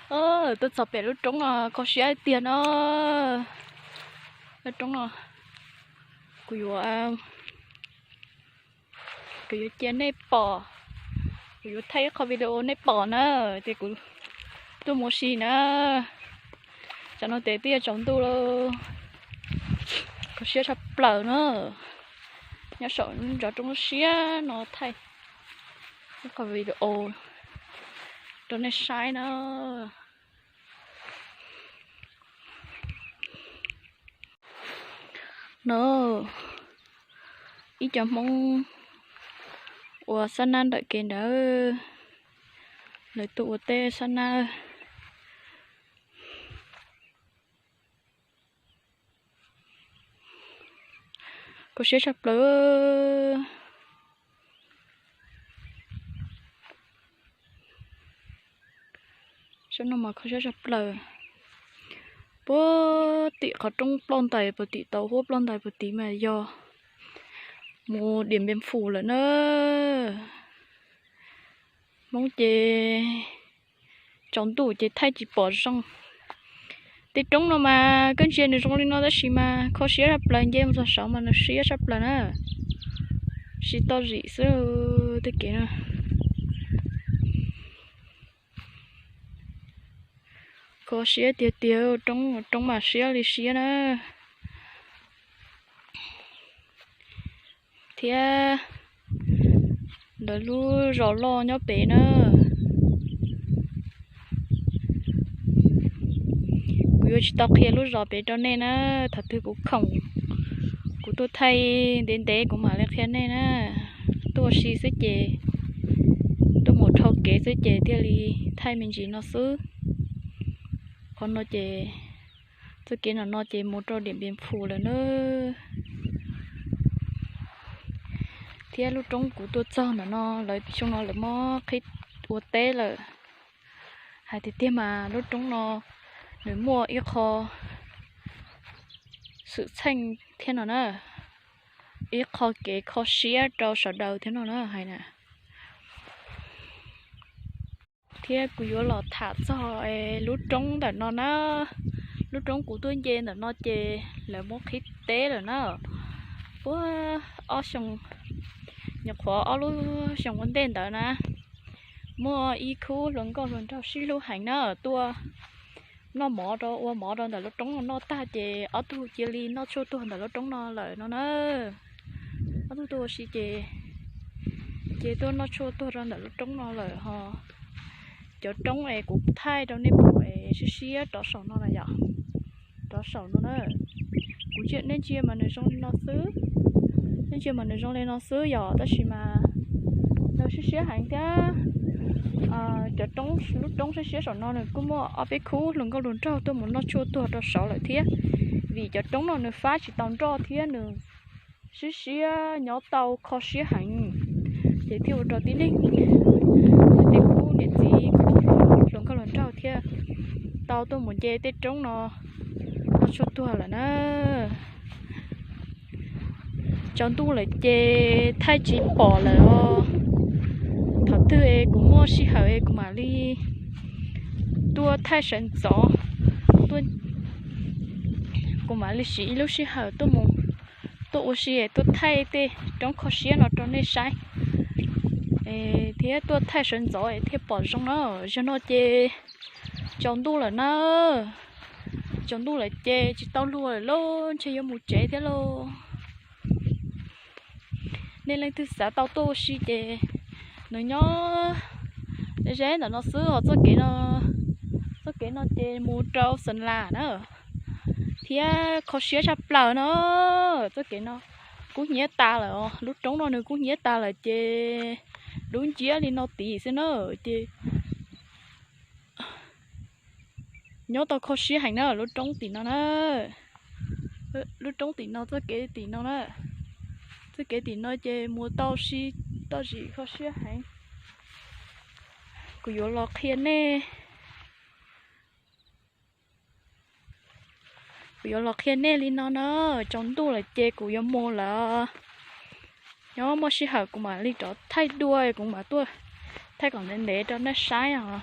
Tuaj txog pem lub roob no kho siab tiag no. Lub roob no kuv yuav, kuv yuav cia nej pom, kuv yuav thaij ib qho video nej pom na, tias kuv tuaj mus ua si na. Tsam no ces twb yuav tsaus ntuj lawm, kho siab tshaj plaws na. Nyob saum nrov roob siab no thaij ib qho video rau nej saib na. No, ib co Hmoob ua xab nab ntawm kev ntawd, lawv tuaj ua teb xab nab. Kho siab tshaj plaws. Saib no mas kho siab tshaj plaws. Puag tim qhov roob ploj ntais puag tim, tau huab ploj ntais puag tid mas yog mus Diam Npias Fus lawm na. Hmoob ces tsaus ntuj ces thaij tsis pom zoo. Tej roob no mas koj ntsia nws zoo li no tab sis mas kho siab tshaj plaws, nce mus txog saud mas nws siab tshaj plaws na. Siab toj zim xwb tej kev no. Kho siab tiag tiag, roob, roob mas siab li siab na. Thiab lawv lub zos loj nyob pem na. Kuv yuav tsis tau qhia lub zos pem rau nej na, thaum twg kuv khoom, kuv tuaj thaij ntev ntev kuv mam li qhia nej na. Tuaj ua si xwb ces, tuaj mus dhau kev xwb ces thiaj li thaij me ntsis no xwb. Qhov no ces, txoj kev no no ces mus rau Diam Npias Fus lawm na. Thiab lub roob kuv tuaj txog ntawm no lawv xyoo no lawv muab qhib ua teb lawm. Hais tiag tiag mas lub roob no nws muaj ib qho xwm txheej thiab no na, ib qho kev kho siab rau sawv daws thiab no na hais na. Thiab kuv yuav los tham txog lub roob ntawm no na. Lub roob kuv tuaj nce ntawm no ces lawv muab qhib teb lawm na. Puag ob xyoo, nyuam qhuav ob lub xyoo ua ntej ntawd na, muaj ib khub hluas nkauj hluas nraug sib hlub heev na, tuaj noj mov rau, ua mov rau ntawm lub roob no noj tag ces ob tug cia li noj tshuaj tuag ntawm lub roob no lawm no na. Ob tug tuaj ua si ces, ces tuaj noj tshuaj tuag rau ntawm lub roob no lawm ho. Cov roob es kuv thaij rau nej pom es siab siab rov saum no na yom. Rov saum no na. Kuv ntsia, nej ntsia mas nws zoo li no xwb. Nej ntsia mas nws zoo li no xwb yom, tab sis mas nws siab siab heev thiab. Cov roob, lub roob siab siab saum no nws kuj muaj ob peb khub hluas nkauj hluas nraug tuaj mus noj tshuaj tuag rau saud lawm thiab. Vim cov roob no nws fab tsis tau nroj thiab nws siab siab nyob tau kho siab heev, ces thiaj ua rau tib neeg, tej khub niam txiv khub hluas nkauj hluas nraug thiaj tau tuaj mus nce tej roob no noj tshuaj tuag lawm na. Tsaus ntuj lawm ces thaij tsis pom lawm os. Thaum twg es kuv muaj sij hawm es kuv mam li tuaj thaij sawv ntxov, kuv mam li siv ib lub sij hawm tuaj mus, tuaj ua si es tuaj thaij tej roob kho siab no rau nej saib, thiab tuaj thaij sawv ntxov es thiaj pom zoo na. Zaum no ces tsaus ntuj lawm na, tsaus ntuj lawm ces tsis tau luag lawm lauj, ntshe yuav mus tsev thiab lauj. Nej leej twg xav tau tuaj ua si ces nws nyob ze ze ntawm no xwb os. Txoj kev no, txoj kev no ces mus rau Xeev Las na, thiab kho siab tshaj plaws na. Txoj kev no kub hnyiab tas lawm os, lub roob no nws kub hnyiab tas lawm ces dub nciab li no tid xwb na. Ces nyob tau kho siab heev na, lub roob tim no na. Lub roob tim no, txoj kev tim no na. Txoj kev tim no ces mus tau si toj zim kho siab heev. Kuv yuav los qhia nej, kuv yuav los qhia nej li no na. Tsaus ntuj lawm ces kuv yuav mus lawm. Nyob muaj sij hawm kuv mam li rov thaij dua, kuv mam tuaj thaij kom ntev ntev rau nej saib os.